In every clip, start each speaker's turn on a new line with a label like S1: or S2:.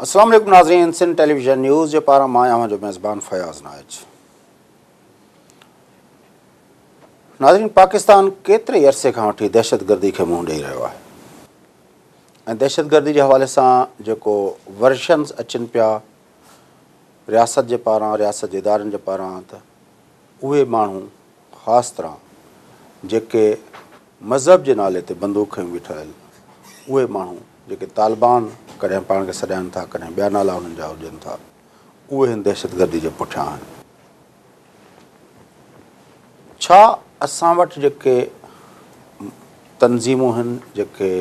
S1: السلام عليڪم ناظرين سنڌ ٽيليويزن نيوز جي پاران مان اوهان جو ميزبان فياض نائچ. ناظرين پاڪستان ڪيتري عرصي کان وٺي دهشتگردي کي منهن ڏئي رهيو آهي ۽ دهشتگردي جي حوالي سان جيڪو ورشنز اچن پيا رياست جي پاران رياست جي ادارن جي پاران ته اهي ماڻهو خاص طرح جيڪي مذهب جي نالي تي بندوق کنيون بيٺا آهن اهي ماڻهو جيڪي طالبان ڪڏهن پاڻ کي سڏائن ٿا ڪڏهن ٻيا نالا انهن جا هجن ٿا اهي هن دهشتگردي جي پٺيان آهن. ڇا اسان وٽ جيڪي تنظيمون آهن جيڪي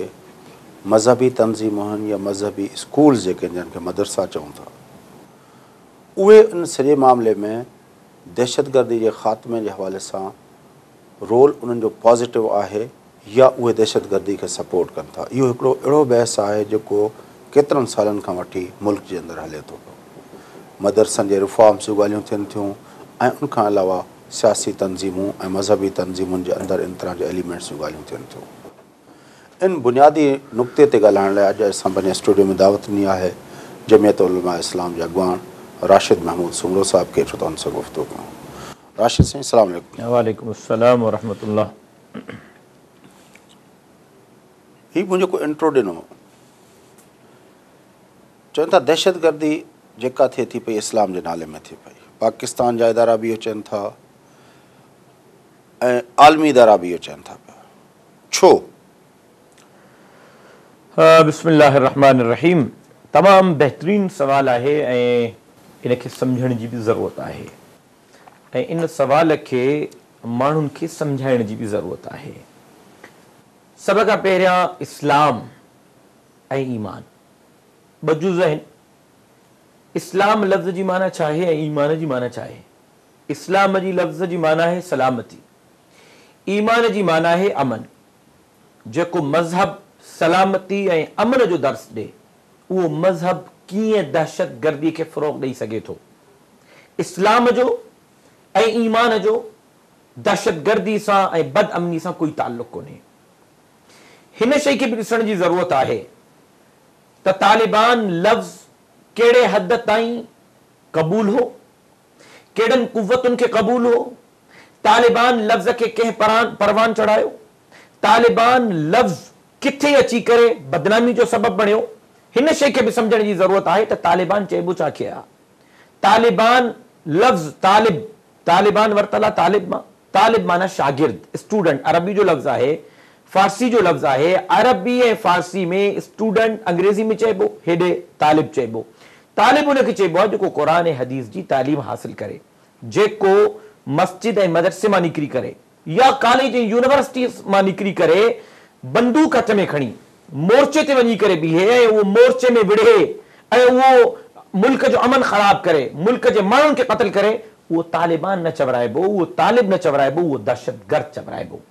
S1: مذهبي تنظيمون آهن يا مذهبي اسڪولز جيڪي آهن جن کي مدرسا چئون ٿا اهي ان سڄي معاملي ۾ دهشتگردي جي خاتمي جي حوالي سان رول انهن جو پازيٽو آهي يا اهي دهشتگردي کي سپورٽ ڪن ٿا اهو هڪڙو اهڙو بحث آهي جيڪو ڪيترن سالن کان وٺي ملڪ جي اندر هلي ٿو پيو. مدرسن جي ريفارمز جون ڳالهيون ٿين ٿيون ۽ ان کان علاوه سياسي تنظيمون ۽ مذهبي تنظيمن جي اندر ان طرح جي ايليمينٽس جون ڳالهيون ٿين ٿيون. ان بنيادي نقطي تي ڳالهائڻ لاء اڄ اسان پنهنجي اسٽوڊيو ۾ دعوت ڏني آهي جمعيت علماء اسلام جي اڳواڻ راشد محمود سومرو صاحب کي اچو ته ان سان گفتگو ڪيون. راشد سائين السلام عليڪم.
S2: وعليڪم السلام ورحمة الله.
S1: هي مون جيڪو انٽرو ڏنو چون ٿا دهشتگردي جيڪا ٿئي ٿي پئي اسلام جي نالي ۾ ٿئي پئي پاڪستان جا ادارا به اهو چون ٿا ۽ عالمي ادارا به اهو چون ٿا پيا ڇو؟
S2: بسم الله الرحمٰن الرحيم تمام بهترين سوال آهي ۽ ان کي سمجهڻ جي به ضرورت آهي ۽ ان سوال کي ماڻهن کي سمجهائڻ جي به ضرورت آهي. سڀ کان پهريان اسلام ۽ ايمان ٻه جز آهن. اسلام لفظ جي معنيٰ ڇا آهي ۽ ايمان جي معنيٰ ڇا آهي؟ اسلام جي لفظ جي معنيٰ آهي سلامتي. ايمان جي معنيٰ آهي امن. جيڪو مذهب سلامتي ۽ امن جو درس ڏي، اهو مذهب ڪيئن دهشتگردي کي فروغ ڏئي سگهي ٿو؟ اسلام جو ۽ ايمان جو دهشتگردي سان ۽ بد امني سان ڪوئي تعلق ڪونهي. هن شيء کي به ڏسڻ جي ضرورت آهي ته طالبان لفظ ڪهڙي حد تائين قبول هو؟ ڪهڙن قوتن کي قبول هو؟ طالبان لفظ کي ڪنهن پروان چڙهايو؟ طالبان لفظ ڪٿي اچي ڪري بدنامي جو سبب بڻيو؟ هن شيء کي به سمجهڻ جي ضرورت آهي ته طالبان چئبو ڇا کي آ؟ طالبان لفظ طالب، طالبان ورتل آ طالب مان، طالب معنيٰ شاگرد، اسٽوڊنٽ، عربي جو لفظ آهي، فارسي جو لفظ آهي، عربي ۽ فارسي ۾ اسٽوڊنٽ انگريزي ۾ چئبو، هيڏي طالب چئبو. طالب ان کي چئبو آهي جيڪو قرآن ۽ حديث جي تعليم حاصل ڪري، جيڪو مسجد ۽ مدرسي مان نڪري ڪري يا ڪاليج ۽ يونيورسٽي مان نڪري ڪري بندوق هٿ ۾ کڻي مورچي تي وڃي ڪري بيهي ۽ اهو مورچي ۾ وڙهي ۽ اهو ملڪ جو امن خراب ڪري، ملڪ جي ماڻهن کي قتل ڪري، اهو طالبان نه چورائبو، اهو طالب نه چورائبو، اهو دهشتگرد چورائبو.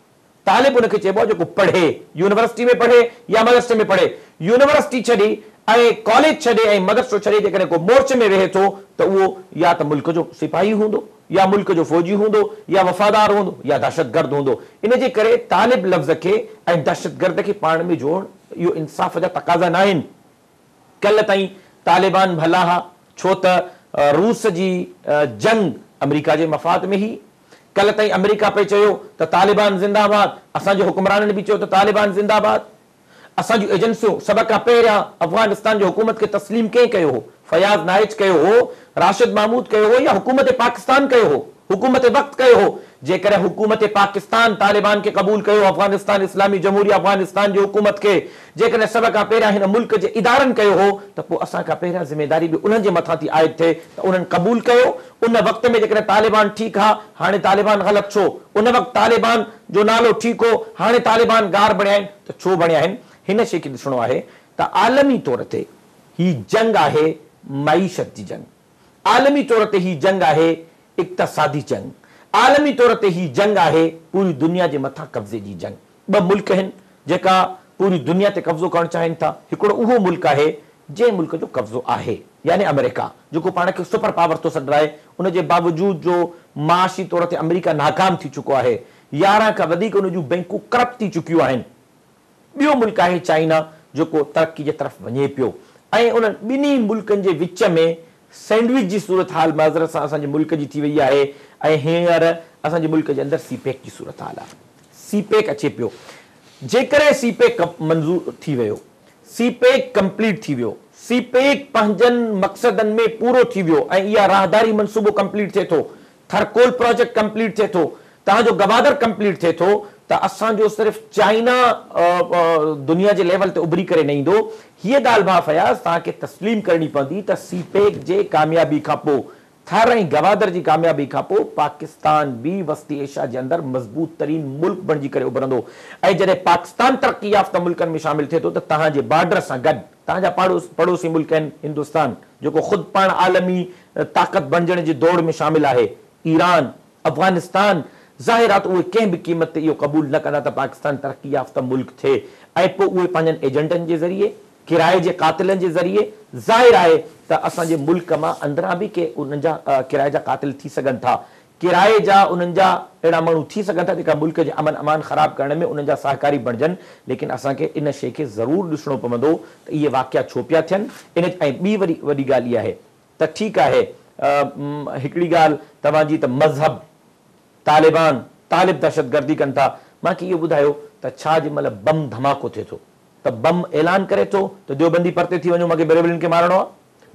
S2: طالب ان کي چئبو آهي جيڪو پڙهي، يونيورسٽي ۾ پڙهي يا مدرسي ۾ پڙهي. يونيورسٽي ڇڏي ۽ ڪاليج ڇڏي ۽ مدرسو ڇڏي جيڪڏهن ڪو مورچي ۾ ويهي ٿو ته اهو يا ته ملڪ جو سپاهي هوندو يا ملڪ جو فوجي هوندو يا وفادار هوندو يا دهشتگرد هوندو. ان جي ڪري طالب لفظ کي ۽ دهشتگرد کي پاڻ ۾ جوڙڻ اهو انصاف جا تقاضا ناهن. ڪلهه تائين طالبان ڀلا ها ڇو ته روس جي جنگ آمريڪا جي مفاد ۾ هئي. ڪلهه تائين آمريڪا پئي چيو ته طالبان زنده آباد، اسان جي حڪمرانن به چيو ته طالبان زنده آباد. اسان جون ايجنسيون سڀ کان پهريان افغانستان جي حڪومت کي تسليم ڪنهن ڪيو هو؟ فياض نائچ ڪيو هو، راشد محمود ڪيو هو يا حڪومت پاڪستان ڪيو هو؟ حڪومت وقت ڪيو هو؟ جيڪڏهن حڪومت پاڪستان طالبان کي قبول ڪيو، افغانستان اسلامي جمهوريه افغانستان جي حڪومت کي جيڪڏهن سڀ کان پهريان هن ملڪ جي ادارن ڪيو هو ته پوء اسان کان پهريان ذميداري به انهن جي مٿان ٿي عائد ٿئي ته انهن قبول ڪيو. ان وقت ۾ جيڪڏهن طالبان ٺيڪ ها، هاڻي طالبان غلط ڇو؟ ان وقت طالبان جو نالو ٺيڪ هو، هاڻي طالبان گار بڻيا آهن ته ڇو بڻيا آهن؟ هن شيء کي ڏسڻو آهي ته عالمي طور تي هي جنگ آهي معيشت جي جنگ، عالمي طور تي هي جنگ آهي اقتصادي جنگ، عالمي طور تي هي جنگ آهي پوري دنيا جي مٿان قبضي جي جنگ. ٻه ملڪ آهن جيڪا پوري دنيا تي قبضو ڪرڻ چاهين ٿا، هڪڙو اهو ملڪ آهي جنهن ملڪ جو قبضو آهي يعني آمريڪا جيڪو پاڻ کي سپر پاور ٿو سڏرائي ان جي باوجود جو معاشي طور تي آمريڪا ناڪام ٿي چڪو آهي 11 کان وڌيڪ ان جون بئنڪون ڪرپٽ ٿي چڪيون آهن. ٻيو ملڪ آهي چائنا جيڪو ترقي جي طرف وڃي پيو. ۽ انهن ٻنهي ملڪن جي وچ ۾ سينڊوچ جي صورتحال معذرت سان اسان جي ملڪ جي ٿي وئي آهي ۽ هينئر اسان جي ملڪ جي اندر سي پيڪ جي صورتحال آهي. سي پيڪ اچي پيو. جيڪڏهن سي پيڪ منظور ٿي ويو، سي پيڪ ڪمپليٽ ٿي ويو، سي پيڪ پنهنجن مقصدن ۾ پورو ٿي ويو ۽ اها راهداري منصوبو ڪمپليٽ ٿئي ٿو، ٿرڪول پراجيڪٽ ڪمپليٽ ٿئي ٿو، توهان جو گوادر ڪمپليٽ ٿئي ٿو ته اسان جو صرف چائنا دنيا جي ليول تي اڀري ڪري نه ايندو. هيء ڳالهه ڀاء فياض توهان کي تسليم ڪرڻي پوندي ته سي پيڪ جي ڪاميابي کان پوء ٿر ۽ گوادر جي ڪاميابي کان پوء پاڪستان به وسطي ايشيا جي اندر مضبوط ترين ملڪ بڻجي ڪري اڀرندو ۽ جڏهن پاڪستان ترقي يافته ملڪن ۾ شامل ٿئي ٿو ته توهان جي بارڊر سان گڏ توهان جا پڙوسي ملڪ آهن هندستان جيڪو خود پاڻ عالمي طاقت بڻجڻ جي دوڙ ۾ شامل آهي ايران افغانستان ظاهر آ ته اهي ڪنهن به قيمت تي اهو قبول نه ڪندا ته پاڪستان ترقي يافته ملڪ ٿئي ۽ پوء اهي پنهنجن ايجنٽن جي ذريعي، ڪرائي جي قاتلن جي ذريعي، ظاهر آهي ته اسان جي ملڪ مان اندران به ڪي انهن جا ڪرائي جا قاتل ٿي سگهن ٿا، ڪرائي جا انهن جا اهڙا ماڻهو ٿي سگهن ٿا جيڪا ملڪ جي امن امان خراب ڪرڻ ۾ انهن جا سهڪاري بڻجن، ليڪن اسان کي ان شيء کي ضرور ڏسڻو پوندو ته اهي واقعا ڇو پيا ٿين ان ۽ ٻي وري وڏي ڳالهه اها آهي ته ٺيڪ آهي هڪڙي ڳالهه توهان جي ته مذهب، طالبان، طالب دهشتگردي ڪن ٿا، مان کي اهو ٻڌايو ته ڇا جنهن مهل بم ڌماڪو ٿئي ٿو ته بم اعلان ڪري ٿو ته ديوبندي پرتي ٿي وڃو مان کي بريلوين کي مارڻو آ،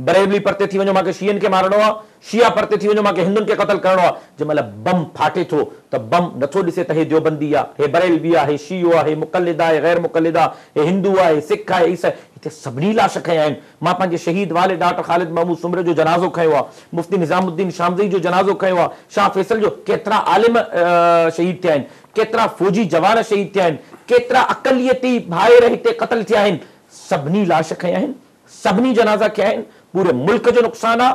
S2: بريلوي پرتي ٿي وڃو مان کي شيعن کي مارڻو آ، شيعا پرتي ٿي وڃو مان کي هندن کي قتل ڪرڻو آ، جنهن مهل بم ڦاٽي ٿو ته بم نٿو ڏسي ته هي ديوبندي آ، هي بريلوي آ، هي شيعو آ، هي مقلد آ، هي غير مقلد آ، هي هندو آ، هي سک آ، هي عيسائي، هتي سڀني لاش کنيا آهن. مان پنهنجي شهيد والد ڊاڪٽر خالد محمود سومري جو جنازو کنيو آ، مفتي نظام الدين شامزئي جو جنازو کنيو آ، شاهه فيصل جو، ڪيترا عالم شهيد ٿيا آهن، ڪيترا فوجي جوان شهيد ٿيا آهن، ڪيترا اقليتي ڀائر هتي قتل ٿيا آهن، سڀني لاش کنيا آهن، سڀني جنازا کنيا آهن، پوري ملڪ جو نقصان آ،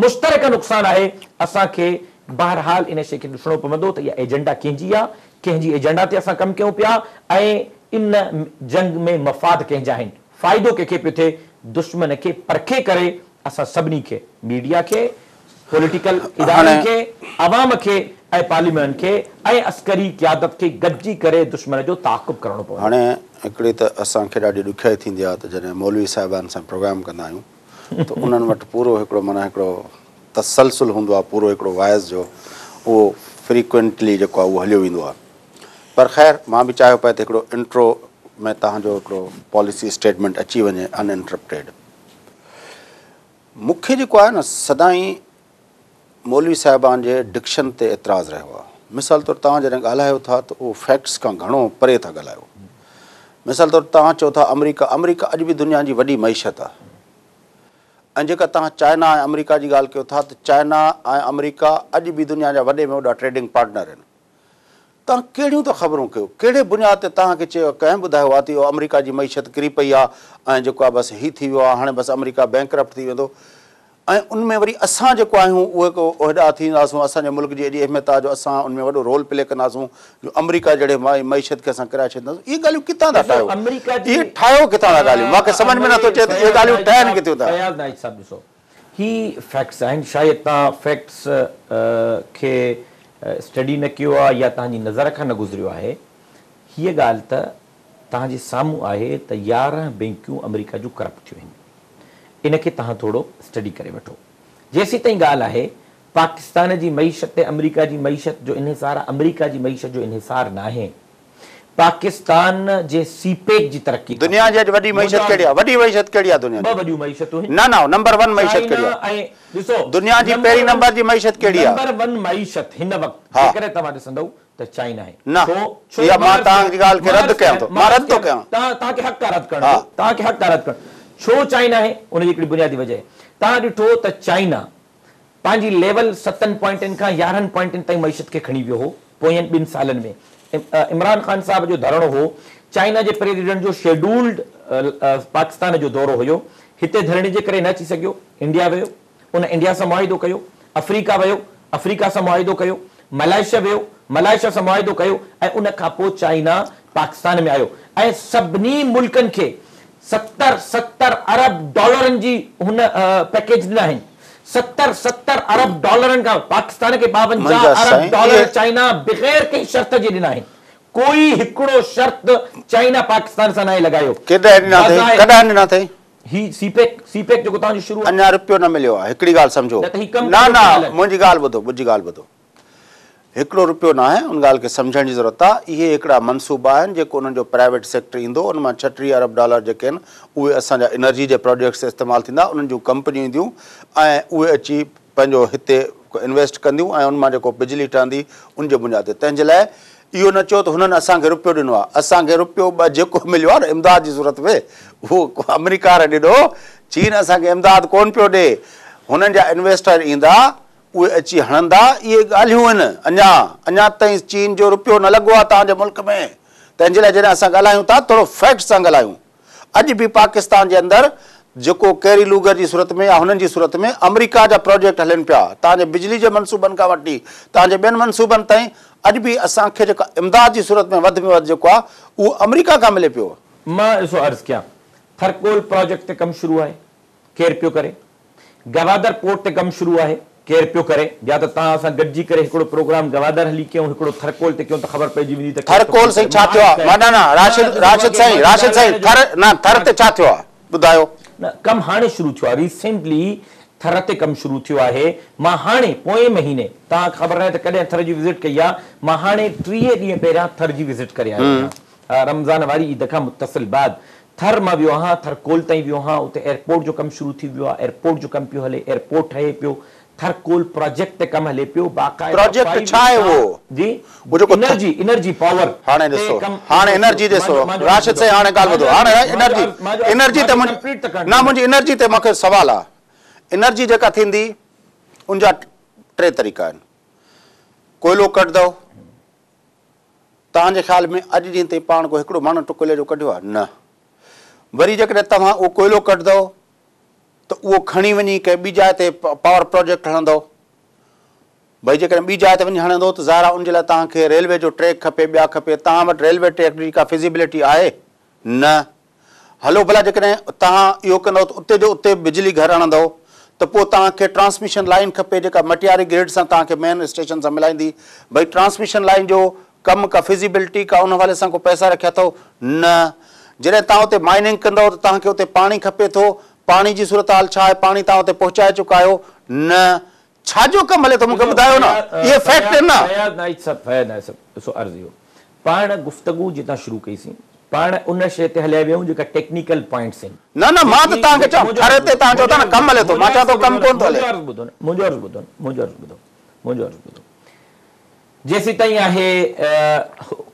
S2: مشترڪه نقصان آهي، اسان کي بهرحال ان شيء کي ڏسڻو پوندو ته اها ايجنڊا ڪنهن جي آ، ڪنهن جي ايجنڊا تي اسان ڪم ڪيون پيا ۽ ان جنگ ۾ مفاد ڪنهن جا آهن. فائدو ڪنهن کي پيو ٿئي، دشمن کي پرکي ڪري اسان سڀني کي، ميڊيا کي، پوليٽيڪل ادارن کي، عوام کي ۽ پارليامينٽ کي ۽ عسڪري قيادت کي گڏجي ڪري دشمن جو تعاقب ڪرڻو پوندو.
S1: هاڻي هڪڙي ته اسان کي ڏاڍي ڏکيائي ٿيندي آهي ته جڏهن مولوي صاحبان سان پروگرام ڪندا آهيون ته انهن وٽ پورو هڪڙو معنيٰ هڪڙو تسلسل هوندو آهي پورو هڪڙو وعظ جو اهو فريڪوئنٽلي جيڪو آهي اهو هليو ويندو آهي. پر خير مان به چاهيو پئي ته هڪڙو انٽرو ۾ توهان جو هڪڙو پاليسي اسٽيٽمينٽ اچي وڃي ان انٽرپٽيڊ. مون کي جيڪو آهي نه سدائين مولوي صاحبان جي ڊڪشن تي اعتراض رهيو آهي. مثال طور توهان جڏهن ڳالهايو ٿا ته اهو فيڪٽس کان گهڻو پري ٿا ڳالهايو. مثال طور توهان چئو ٿا آمريڪا، آمريڪا اڄ به دنيا جي وڏي معيشت آهي ۽ جيڪا توهان چائنا ۽ آمريڪا جي ڳالهه ڪيو ٿا ته چائنا ۽ آمريڪا اڄ به دنيا جا وڏي ۾ وڏا ٽريڊنگ پارٽنر آهن. توهان ڪهڙيون ٿا خبرون ڪيو؟ ڪهڙي بنياد تي توهان کي چيو ڪنهن ٻڌايو آهي ته اهو آمريڪا جي معيشت ڪري پئي آهي ۽ جيڪو آهي بس هي ٿي ويو آهي هاڻي بس آمريڪا بينڪرپٽ ٿي ويندو ۽ ان ۾ وري اسان جيڪو آهيون اهي ڪو هيڏا ٿي وينداسون اسان جي ملڪ جي ايڏي اهميت آهي جو اسان ان ۾ وڏو رول پلي ڪنداسون جو آمريڪا جهڙي معيشت کي اسان ڪرائي ڇڏينداسون اهي ڳالهيون ڪٿان ٿا ٺاهيو اهي ٺاهيو ڪٿان ٿا ڳالهيون مان کي سمجهه ۾ نٿو اچي ته اهي ڳالهيون ٺهن ڪٿيون ٿا.
S2: فياض نائچ صاحب ڏسو هي فيڪٽس آهن شايد توهان فيڪٽس کي اسٽڊي نه ڪيو آهي يا توهان جي نظر کان نه گذريو آهي هيء ڳالهه ته توهان جي سامهون آهي ته 11 بينڪيون آمريڪا جون ڪرپٽ ٿيون آهن ان کي توهان ٿورو اسٽڊي ڪري وٺو جيسيتائين ڳالهه آهي پاڪستان جي معيشت تي آمريڪا جي معيشت جو انحصار آهي آمريڪا جي معيشت جو انحصار ناهي پاڪستان جي سي پيڪ جي ترقي کان
S1: دنيا جي اڄ وڏي معيشت ڪهڙي آهي؟ وڏي معيشت ڪهڙي آهي دنيا جي؟
S2: ٻه وڏيون معيشتون آهن.
S1: نه نه نمبر ون معيشت ڪهڙي
S2: آهي؟ ڏسو
S1: دنيا جي پهرين نمبر جي معيشت ڪهڙي آهي؟
S2: نمبر ون معيشت هن وقت جيڪڏهن توهان ڏسندؤ ته چائنا آهي.
S1: نه اها مان توهان جي ڳالهه کي رد ڪيان ٿو مان رد ٿو ڪيان.
S2: توهان کي حق آهي رد ڪرڻ جو توهان کي حق آهي رد ڪرڻ ڇو چائنا آهي ان جي هڪڙي بنيادي وجه آهي توهان ڏٺو ته چائنا پنهنجي ليول ستن پوائنٽن کان 11 پوائنٽن تائين معيشت کي کڻي ويو هو پوين ٻن سالن ۾ عمران خان صاحب جو ڌرڻو هو چائنا جي پريزيڊنٽ جو شيڊولڊ پاڪستان جو دورو هيو هتي ڌرڻي جي ڪري نه اچي سگهيو انڊيا ويو ان انڊيا سان معاهدو ڪيو افريقا ويو افريقا سان معاهدو ڪيو ملائيشيا ويو ملائيشيا سان معاهدو ڪيو ۽ ان کان پوء چائنا پاڪستان ۾ آيو ۽ سڀني ملڪن کي ستر ستر ارب ڊالرن جي هن پيڪيج ڏنا آهن ستر ستر ارب ڊالرن کان پاڪستان کي 52 ارب ڊالر چائنا بغير ڪنهن شرط جي ڏنا آهن ڪوئي هڪڙو شرط چائنا پاڪستان سان ناهي لڳايو
S1: ڪڏهن ڏنا اٿئي ڪڏهن ڏنا اٿئي
S2: هي سي پيڪ، سي پيڪ جيڪو توهان جو شروع آهي.
S1: اڃا رپيو نه مليو آهي، هڪڙي ڳالهه سمجهو.
S2: نه ته هي ڪم
S1: نه
S2: ڪهڙو
S1: نه
S2: پيو هلي؟
S1: منهنجي ڳالهه ٻڌو، منهنجي ڳالهه ٻڌو. هڪڙو رپيو ناهي، ان ڳالهه کي سمجهڻ جي ضرورت آهي. اهي هڪڙا منصوبا آهن جيڪو انهن جو پرائيويٽ سيڪٽر ايندو، ان مان 36 ارب ڊالر جيڪي آهن اهي اسان جا انرجي جي پراجيڪٽس تي استعمال ٿيندا، انهن جون ڪمپنيون اينديون ۽ اهي اچي پنهنجو هتي انويسٽ ڪنديون ۽ ان مان جيڪو بجلي ٺهندي ان جي بنياد تي. تنهن جي لاء اهو نه چئو ته هنن اسان کي رپيو ڏنو آهي. اسان کي رپيو ٻه جيڪو مليو آهي نه امداد جي صورت ۾ اهو آمريڪا وارن ڏنو، چين اسان کي امداد ڪونه پيو ڏي. هنن جا انويسٽر ايندا، اهي اچي هڻندا، اهي ڳالهيون آهن. اڃا اڃا تائين چين جو رپيو نه لڳو آهي توهان جي ملڪ ۾. تنهن جي لاء جڏهن اسان ڳالهايون ٿا ٿورو فيڪٽس سان ڳالهايون. اڄ به پاڪستان جي اندر جيڪو ڪيري لوگر جي صورت ۾ يا هنن جي صورت ۾ آمريڪا جا پراجيڪٽ هلن پيا، توهان جي بجلي جي منصوبن کان وٺي توهان جي ٻين منصوبن تائين اڄ به اسان کي جيڪا امداد جي صورت ۾ وڌ ۾ وڌ جيڪو آهي اهو آمريڪا کان ملي پيو.
S2: مان ڏسو عرض ڪيان ٿرڪول پراجيڪٽ تي ڪم شروع آهي ڪير پيو ڪري؟ گوادر پورٽ تي ڪم شروع آهي ڪير پيو ڪري؟ يا ته توهان سان گڏجي ڪري هڪڙو پروگرام گوادر هلي ڪيون هڪڙو ٿرڪول تي ڪيون ته خبر پئجي ويندي ته ڪير ٿو
S1: ٿرڪول
S2: ڪم
S1: سائين
S2: ڪري.
S1: ڇا
S2: مان
S1: ٿيو
S2: عرض
S1: آهي؟
S2: ڪيان
S1: مان نه نه
S2: مان
S1: راشد
S2: ڏسو
S1: راشد
S2: مان
S1: سائين
S2: مان
S1: راشد سائين
S2: ڳالهائڻ جو
S1: ٿر نه ٿر تي ڇا ٿيو آهي ٻڌايو.
S2: نه ڪم هاڻي شروع ٿيو آهي ريسينٽلي ٿر تي ڪم شروع ٿيو آهي مان هاڻي پوئين مهيني توهان کي خبر ناهي ته ڪڏهن ٿر جي وزٽ ڪئي آهي مان هاڻي 30 ڏينهن پهريان ٿر جي وزٽ ڪري آيو آهيان رمضان واري عيد کان متصل بعد ٿر مان ويو آهيان، ٿر ڪول تائين ويو آهيان، اتي ايئرپورٽ جو ڪم شروع ٿي ويو آهي، ايئرپورٽ جو ڪم پيو هلي، ايئرپورٽ ٺهي پيو، ٿر ڪول پراجيڪٽ تي ڪم هلي پيو، باقاعده
S1: پراجيڪٽ
S2: فائيو
S1: ڇا آهي
S2: اسٽار
S1: اهو؟
S2: جي
S1: اهو جيڪو
S2: انرجي انرجي پاور
S1: هاڻي
S2: تي
S1: ڏسو
S2: ڪم
S1: هاڻي
S2: ڏسو
S1: انرجي ڏسو
S2: مانجو مانجو عرض
S1: راشد
S2: ٻڌو
S1: سائين هاڻي ڳالهه
S2: مانجو
S1: ٻڌو
S2: عرض
S1: هاڻي
S2: ٻڌو مانجو
S1: انرجي
S2: عرض مانجو عرض
S1: انرجي تي
S2: مانجو
S1: منهنجي
S2: ڪمپليٽ ته ڪرڻ
S1: نه
S2: ڏيو
S1: منهنجي انرجي تي مونکي سوال آهي انرجي جيڪا ٿيندي ان جا ٽي طريقا آهن ڪوئلو ڪڍندؤ توهان جي خيال ۾ اڄ ڏينهن تائين پاڻ ڪو هڪڙو مڻ ڪوئلي جو ڪڍيو آهي؟ نه. وري جيڪڏهن توهان اهو ڪوئلو ڪڍندؤ ته اهو کڻي وڃي ڪنهن ٻي جاء تي پاور پراجيڪٽ هڻندؤ. ڀئي جيڪڏهن ٻي جاء تي وڃي هڻندؤ ته ظاهر آهي ان جي لاء توهان کي ريلوي جو ٽريڪ کپي، ٻيا کپي. توهان وٽ ريلوي ٽريڪ جي ڪا فزيبلٽي آهي؟ نه. هلو ڀلا جيڪڏهن توهان اهو ڪندؤ ته اتي جو اتي بجلي گهر هڻندؤ ته پوء توهان کي ٽرانسميشن لائين کپي جيڪا مٽياري گرڊ سان توهان کي مين اسٽيشن سان ملائيندي. ڀئي ٽرانسميشن لائين جو ڪم ڪا فزيبلٽي ڪا ان حوالي سان ڪو پئسا رکيا اٿئو؟ نه. جڏهن توهان اتي مائننگ ڪندؤ ته توهان کي اتي پاڻي کپي ٿو. پاڻي جي صورتحال ڇا آهي؟ پاڻي توهان اتي پهچائي چڪا آهيو؟ نه. ڇا جو ڪم هلي ٿو مون کي
S2: ڏسو
S1: ٻڌايو نه. اهي فيڪٽ آهن نه.
S2: فياض نائچ صاحب فياض نائچ صاحب ڏسو عرض اهو پاڻ گفتگو جتان شروع ڪئي سين پاڻ ان شيء تي هليا ويا آهيون جيڪا ٽيڪنيڪل پوائنٽس آهن.
S1: نه نه مان ته
S2: جيڪي
S1: توهان کي چوان
S2: منهنجو
S1: ٿر
S2: عرض
S1: تي
S2: ٻڌو
S1: توهان چئو ٿا
S2: منهنجو
S1: نه
S2: عرض
S1: ڪم هلي ٿو مان
S2: منهنجو
S1: چوان
S2: عرض
S1: ٿو ڪم
S2: ٻڌو نه
S1: ڪونه ٿو هلي.
S2: منهنجو عرض ٻڌو نه منهنجو عرض ٻڌو نه منهنجو عرض ٻڌو منهنجو عرض ٻڌو جيسيتائين آهي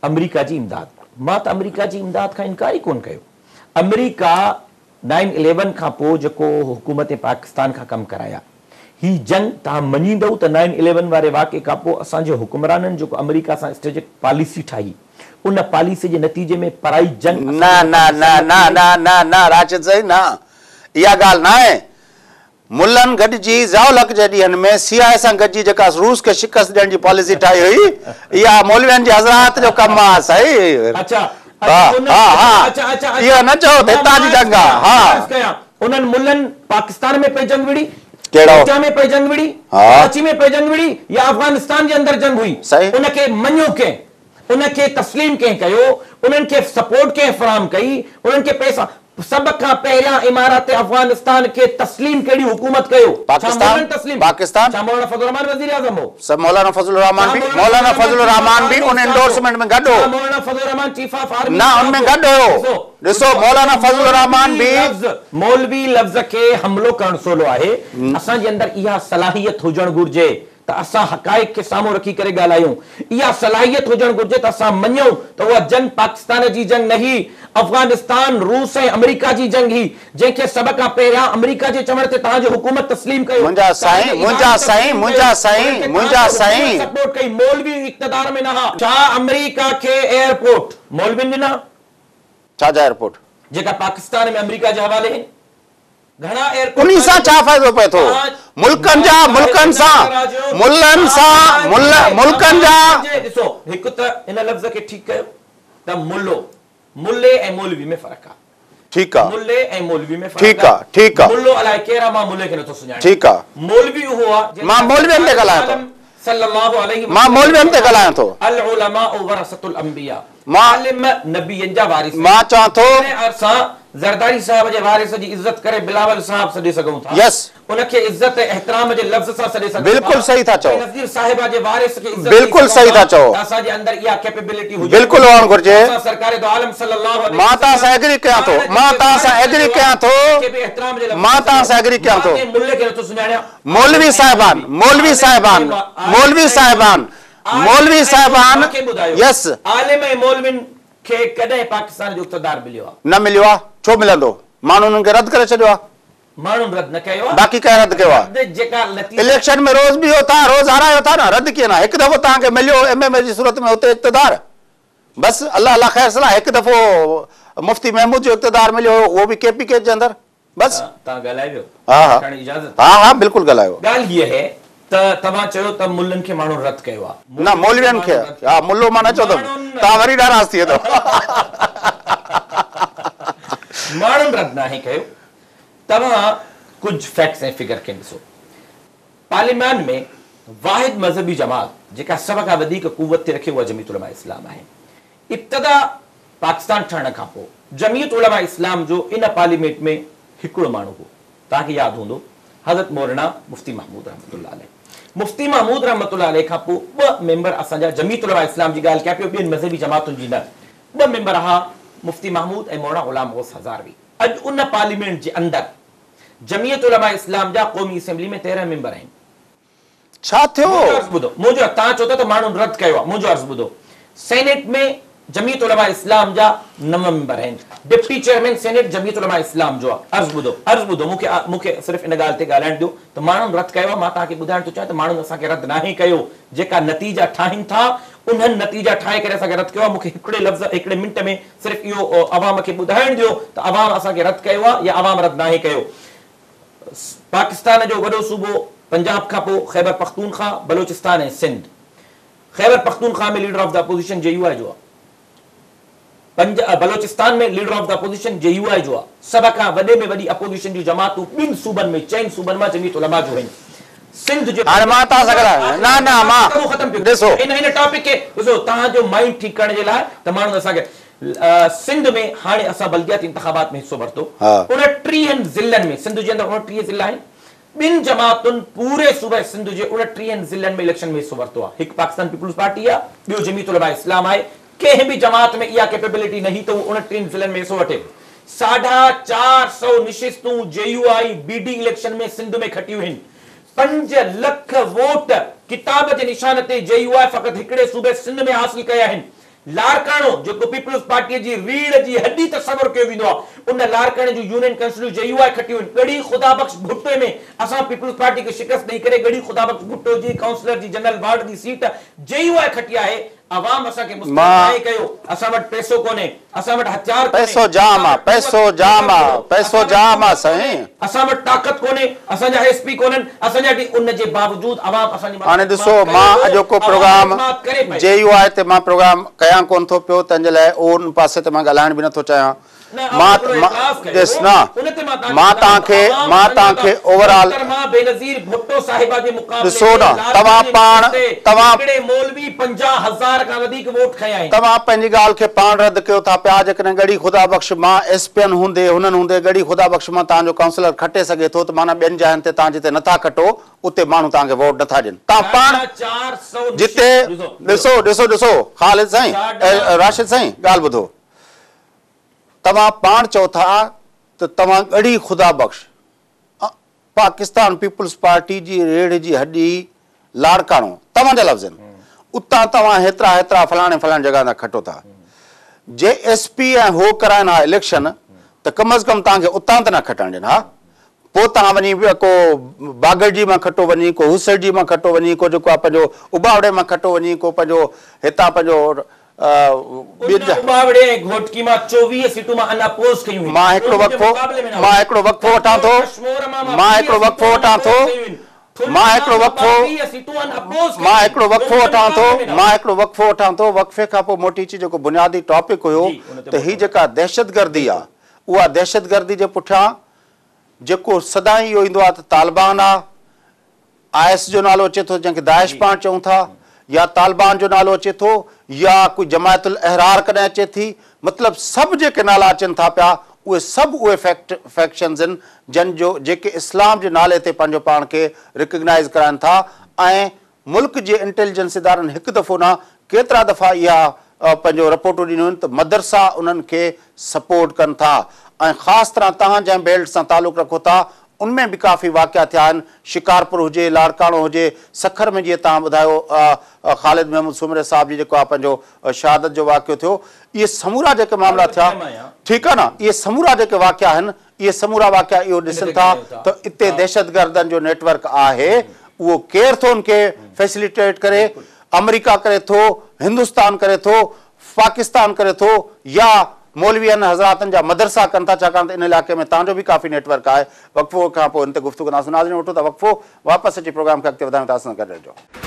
S2: آمريڪا جي امداد مان ته آمريڪا جي امداد کان انڪار ئي ڪونه ڪيو آمريڪا نائن اليون کان پوء جيڪو حڪومت پاڪستان کان ڪم ڪرايا هي جنگ توهان مڃيندؤ ته نائن اليون واري واقعي کان پوء اسان جي حڪمرانن جيڪو آمريڪا سان اسٽريٽجڪ پاليسي ٺاهي ان پاليسي جي نتيجي ۾ پرائي جنگ
S1: نه
S2: اسان جي
S1: نه
S2: مٿان
S1: نه
S2: مسلط
S1: نه
S2: ٿي وئي.
S1: نه نه نه راشد سائين نه اها ڳالهه ناهي ملن گڏجي ضياء الحق جي ڏينهن ۾ سي آء اي سان گڏجي جيڪا روس کي شڪست ڏيڻ جي پاليسي ٺاهي هئي اها مولوين جي حضرات جو ڪم آ سائين.
S2: اڇا
S1: ها
S2: اڇا ان
S1: ها ها
S2: اڇا اڇا
S1: اهو
S2: اڇا
S1: نه چئو ته
S2: مان
S1: هتان جي
S2: مان عرض
S1: جنگ آ
S2: ڪيان
S1: ها.
S2: مان عرض ڪيان انهن ملن پاڪستان ۾ پئي جنگ وڙهي
S1: ڪهڙو؟
S2: ڪوئٽا ۾ پئي جنگ وڙهي
S1: ها.
S2: ڪراچي ۾ پئي جنگ وڙهي يا افغانستان جي اندر جنگ هئي
S1: صحيح.
S2: ان کي مڃيو ڪنهن ان کي تسليم ڪنهن ڪيو انهن کي سپورٽ ڪنهن فراهم ڪئي انهن کي پئسا سڀ کان پهريان امارات افغانستان کي تسليم ڪهڙي حڪومت ڪيو؟ ڇا
S1: پاڪستان
S2: مولن تسليم
S1: پاڪستان
S2: ڇا مولانا فضل الرحمان وزيراعظم هو؟
S1: سر مولانا فضل الرحمان
S2: ڇا
S1: به
S2: مولانا
S1: مولانا
S2: فضل
S1: فضل
S2: الرحمان
S1: الرحمان
S2: چيف
S1: به
S2: آف
S1: ان
S2: آرمي اسٽاف هو؟
S1: انڊورسمينٽ ۾ گڏ
S2: ڇا
S1: هو.
S2: مولانا فضل الرحمان چيف آف آرمي
S1: نه ان
S2: اسٽاف
S1: ۾
S2: هو؟
S1: گڏ هيو.
S2: ڏسو
S1: ڏسو
S2: ڏسو
S1: مولانا فضل الرحمان
S2: مولوي
S1: به
S2: لفظ مولوي لفظ کي حملو ڪرڻ سولو آهي اسان جي اندر اها صلاحيت هجڻ گهرجي ته اسان حقائق کي سامهون رکي ڪري ڳالهايون. اها صلاحيت هجڻ گهرجي ته اسان مڃون ته اها جنگ پاڪستان جي جنگ نه هئي، افغانستان، روس ۽ آمريڪا جي جنگ هئي، جنهن کي سڀ کان پهريان آمريڪا جي چوڻ تي توهان جي حڪومت تسليم ڪيو،
S1: منهنجا
S2: توهان جي
S1: سائين،
S2: ادارن
S1: منهنجا سائين،
S2: تسليم ڪيو،
S1: منهنجا
S2: انهن
S1: سائين،
S2: کي توهان
S1: منهنجا
S2: جي حڪومت
S1: سائين.
S2: سپورٽ ڪئي، مولوي اقتدار ۾ نه ها. ڇا آمريڪا کي ايئرپورٽ مولوين ڏنا؟
S1: ڇا جا ايئرپورٽ؟
S2: جيڪا پاڪستان ۾ آمريڪا جي حوالي هن. گهڻا ايئرپورٽ
S1: انهي سان ڇا فائدو پئي ٿو؟ ملڪن جا ملڪن سان ملن سان مل ملڪن جا.
S2: ڏسو هڪ ته ان لفظ کي ٺيڪ ڪيو ته ملو ملي ۽ مولوي ۾ فرق آ.
S1: ٺيڪ آ.
S2: ملي ۽ مولوي ۾ فرق
S1: ٺيڪ آ ٺيڪ آ.
S2: ملو الائي ڪير آ مان ملي کي نٿو سڃاڻان.
S1: ٺيڪ آ.
S2: مولوي اهو آ جنهن
S1: مان مولوين تي ڳالهايان ٿو.
S2: صلي الله عليه
S1: مان مولوين تي ڳالهايان ٿو.
S2: العلماء ورثة الانبياء
S1: مان
S2: عالم نبين جا وارث آهن.
S1: مان چوان ٿو.
S2: جڏهن اسان زرداري صاحب جي وارث جي عزت ڪري بلاول صاحب سڏي سگهون ٿا.
S1: يس.
S2: ان کي عزت ۽ احترام جي لفظ سان سڏي سگهون ٿا.
S1: بلڪل صحيح ٿا چئو.
S2: بينظير صاحبه جي وارث کي عزت ڏئي
S1: بلڪل
S2: سگهون
S1: صحيح
S2: ٿا
S1: ٿا چئو.
S2: ته اسان جي اندر اها ڪيپيبلٽي هجڻ
S1: بلڪل
S2: گهرجي.
S1: هئڻ گهرجي.
S2: اسان سرڪار دو عالم صلي الله عليه
S1: مان توهان
S2: وسلم
S1: سان ايگري ڪيان ٿو.
S2: پاڻ
S1: مان
S2: جيڪي
S1: توهان سان
S2: وارث
S1: ايگري
S2: جو
S1: ڪيان
S2: آهي
S1: ٿو.
S2: ان کي به احترام جي لفظ
S1: مان
S2: سان
S1: توهان
S2: سڏيو.
S1: سان ايگري ڪيان
S2: مان
S1: ٿو.
S2: ڪنهن ملي کي نٿو سڃاڻيان.
S1: مولوي صاحبان مولوي صاحبان مولوي صاحبان مولوي صاحبان يس.
S2: عالم ۽ مولوين کي ڪڏهن پاڪستان جو اقتدار مليو آ؟
S1: نه مليو آ، ڇو ملندو؟ ماڻهن انهن کي رد ڪري ڇڏيو آ.
S2: ماڻهن رد نه ڪيو آ.
S1: باقي ڪنهن رد ڪيو آ؟
S2: رد جيڪا نتيجا.
S1: اليڪشن ۾ روز بيهو ٿا، روز هارايو ٿا نه، رد ڪيئن نه؟ هڪ دفعو توهان کي مليو ايم ايم اي جي صورت ۾ اتي اقتدار، بس الله الله خير صلاح، هڪ دفعو مفتي محمود جو اقتدار مليو هيو اهو به ڪي پي ڪي جي اندر. بس.
S2: توهان ڳالهائي ويو.
S1: ها ها.
S2: ڪرڻ اجازت.
S1: ها ها بلڪل ڳالهايو.
S2: ڳالهه هيء هي ته توهان چيو ته ملن کي ماڻهن رد ڪيو آ.
S1: نه مولوين کي. ها ملو مان نه چوندم. توهان وري ناراض ٿي ويندؤ.
S2: ماڻهن رد ناهي ڪيو. توهان ڪجهه فيڪٽس ۽ فگر کي ڏسو. پارليمان ۾ واحد مذهبي جماعت جيڪا سڀ کان وڌيڪ قوت ٿي رکي اها جمعيت علماء اسلام آهي. ابتدا پاڪستان ٺهڻ کان پوء جمعيت علماء اسلام جو ان پارليمينٽ ۾ هڪڙو ماڻهو هو، توهان کي ياد هوندو، حضرت مولانا مفتي محمود رحمة الله عليه. مفتي محمود رحمة الله عليه کان پوء ٻه ميمبر اسان جا جمعيت علماء اسلام جي ڳالهه ڪيان پيو ٻين مذهبي جماعتن جي نه، ٻه ميمبر ها مفتي محمود ۽ مولانا غلام غوث هزاروي. اڄ ان پارليمينٽ جي اندر جمعيت علماء اسلام جا قومي اسيمبلي ۾ 13 ميمبر آهن.
S1: ڇا ٿيو؟
S2: منهنجو عرض ٻڌو، منهنجو توهان چئو ٿا ته ماڻهن رد ڪيو آهي، منهنجو عرض ٻڌو، سينيٽ ۾ جمعيت علماء اسلام جا 9 ميمبر آهن، deputy chairman senate Jamiat Ulema Islam جو آهي، عرض ٻڌو، عرض ٻڌو، مون کي مون کي صرف ان ڳالهه تي ڳالهائڻ ڏيو ته ماڻهن رد ڪيو آهي، مان توهان کي ٻڌائڻ ٿو چاهيان ته ماڻهن اسان کي رد ناهي ڪيو، جيڪا نتيجا ٺاهين ٿا، انهن نتيجا ٺاهي ڪري اسان کي رد ڪيو آهي، مون کي هڪڙي لفظ هڪڙي منٽ ۾ صرف اهو عوام کي ٻڌائڻ ڏيو ته عوام اسان کي رد ڪيو آهي يا عوام رد ناهي ڪيو. پاڪستان جو وڏو صوبو پنجاب کان پوء Khyber Pakhtunkhwa, Balochistan ۽ Sindh. Khyber Pakhtunkhwa ۾ leader of the opposition J U I جو آ. Balochistan ۾ leader of the opposition J U I جو آ. سڀ کان وڏي ۾ وڏي اپوزيشن جون جماعتون ٻن صوبن ۾ چئن صوبن مان جمعيت علماء جون آهن. سنڌ جي
S1: هاڻي مان توهان سان ڳالهايان نه نه مان
S2: ختم پيو
S1: ڏسو.
S2: ان هن ٽاپڪ کي ڏسو توهان جو مائنڊ ٺيڪ ڪرڻ جي لاء ته ماڻهن اسان کي سنڌ ۾ هاڻي اسان بلدياتي انتخابات ۾ حصو ورتو 29 ضلعن ۾ سنڌ جي اندر 29 ضلعا آهن ٻن جماعتن پوري صوبه سنڌ جي 29 ضلعن ۾ اليڪشن ۾ حصو ورتو آهي هڪ پاڪستان پيپلز پارٽي آهي ٻيو جمعيت علماء اسلام آهي ڪنهن به جماعت ۾ اها ڪيپيبلٽي نه هئي ته هو 29 ضلعن ۾ حصو وٺي 450 نشستون J U I B D election ۾ Sindh ۾ کٽيون هن 5 لک ووٽ ڪتاب جي نشان تي جي يو آء فقط هڪڙي صوبي سنڌ ۾ حاصل ڪيا آهن لاڙڪاڻو، جيڪو پيپلز پارٽيء جي ريڙهه جي هڏي تصور ڪيو ويندو آهي، ان لاڙڪاڻي جون يونين ڪائونسلون جي يو آء کٽيون آهن. ڳڙهي خدا بخش ڀٽي ۾ اسان پيپلز پارٽي کي شڪست ڏئي ڪري ڳڙهي خدا بخش ڀٽو جي ڪائونسلر جي جنرل وارڊ جي سيٽ جي يو آء کٽي آهي. عوام اسان کي مسترد ناهي ڪيو. اسان وٽ پئسو ڪونهي. اسان وٽ هٿيار ڪونهي.
S1: پئسو جام آ، پئسو جام آ، پئسو جام آ سائين.
S2: اسان وٽ طاقت ڪونهي، اسان جا ايس پي ڪونهن، اسان جا ڊي ان جي باوجود عوام اسان جي مٿان
S1: هاڻي ڏسو
S2: اعتماد ڪيو
S1: مان
S2: هو،
S1: اڄوڪو
S2: عوام
S1: پروگرام
S2: اعتماد ڪري پئي.
S1: جي يو آء تي مان پروگرام ڪيان ڪونه ٿو پيو تنهن جي لاء ان پاسي تي مان ڳالهائڻ به نٿو چاهيان
S2: نه اوهان
S1: مان
S2: هڪڙو اعتراف ڪيو
S1: ڏس نه
S2: ان تي مان توهان کي
S1: مان
S2: ٻڌايان
S1: توهان
S2: ته
S1: کي
S2: عوام
S1: مان
S2: مڃي
S1: توهان
S2: ٿا
S1: کي اوور آل
S2: محترمه بينظير ڀٽو صاحبه جي مقابلي
S1: ڏسو
S2: ۾
S1: نه توهان
S2: لاڙڪاڻي
S1: پاڻ
S2: نشست تي
S1: توهان
S2: هڪڙي مولوي 50,000 کان وڌيڪ ووٽ کنيا آهن.
S1: توهان پنهنجي ڳالهه کي پاڻ رد ڪيو ٿا پيا جيڪڏهن ڳڙهي خدا بخش مان ايس پين هوندي هنن هوندي ڳڙهي خدا بخش مان توهان جو ڪائونسلر کٽي سگهي ٿو ته معنيٰ ٻين جاين تي توهان جتي نٿا کٽو اتي ماڻهو توهان کي ووٽ نٿا ڏين توهان پاڻ
S2: 450
S1: جتي
S2: ڏسو
S1: ڏسو ڏسو ڏسو خالد سائين
S2: ساڍا
S1: راشد سائين ڳالهه ٻڌو توهان پاڻ چئو ٿا ته توهان ڳڙهي خدا بخش پاڪستان پيپلز پارٽي جي ريڙهه جي هڏي لاڙڪاڻو، توهان جا لفظ آهن، اتان توهان هيترا هيترا فلاڻي فلاڻي جڳهه تان کٽو ٿا. جي ايس پي ۽ هو ڪرائن ها اليڪشن ته ڪم از ڪم توهان کي اتان ته نه کٽڻ ڏين ها. پوء توهان وڃي ڪو باگڙجي مان کٽو وڃي، ڪو هوسڙجي مان کٽو وڃي، ڪو جيڪو آهي پنهنجو اٻاوڙي مان کٽو وڃي، ڪو پنهنجو هتان پنهنجو
S2: ان اٻاوڙي ۽ گهوٽڪي مان 24 سيٽون مان ان اپوز ڪيون هيون.
S1: مان هڪڙو وقفو مان هڪڙو وقفو وٺان ٿو مان هڪڙو وقفو وٺان ٿو مان هڪڙو وقفو مان هڪڙو وقفو وٺان ٿو مان هڪڙو وقفو وٺان ٿو وقفي کان پوء موٽي اچي جيڪو بنيادي ٽاپڪ هيو ته هي جيڪا دهشتگردي آ اها دهشتگردي جي پٺيان جيڪو سدائين اهو ايندو آ ته طالبان آ I S جو نالو اچي ٿو جنهن کي داعش پاڻ چئون ٿا يا طالبان جو نالو اچي ٿو يا ڪوئي جماعت الاحرار ڪڏهن اچي ٿي مطلب سڀ جيڪي نالا اچن ٿا پيا اهي سڀ اهي فيڪٽ فيڪشنز آهن جن جو جيڪي اسلام جي نالي تي پنهنجو پاڻ کي ريڪگنائيز ڪرائن ٿا ۽ ملڪ جي انٽيليجنس ادارن هڪ دفعو نه ڪيترا دفعا اها پنهنجو رپورٽون ڏنيون آهن ته مدرسا انهن کي سپورٽ ڪن ٿا ۽ خاص طرح توهان جنهن بيلٽ سان تعلق رکو ٿا ان ۾ به ڪافي واقعا ٿيا آهن شڪارپور هجي لاڙڪاڻو هجي سکر ۾ جيئن توهان ٻڌايو خالد محمود سومري صاحب جي جيڪو آهي پنهنجو شهادت جو واقعو ٿيو اهي سمورا جيڪي معاملا ٿيا ٺيڪ آهي نه اهي سمورا جيڪي واقعا آهن اهي سمورا واقعا اهو ڏسن ٿا ته اتي دهشتگردن جو نيٽ ورڪ آهي، اهو ڪير ٿو ان کي فيسليٽيٽ ڪري، آمريڪا ڪري ٿو، هندستان ڪري ٿو، پاڪستان ڪري ٿو يا مولوين حضراتن جا مدرسا ڪن ٿا، ڇاڪاڻ ته ان علائقي ۾ توهان جو به ڪافي نيٽ ورڪ آهي. وقفو کان پوء ان تي گفتگو ڪنداسون. ناظرين وٺون ٿا وقفو، واپس اچي پروگرام کي اڳتي وڌايون ٿا، اسان سان گڏ رهجو.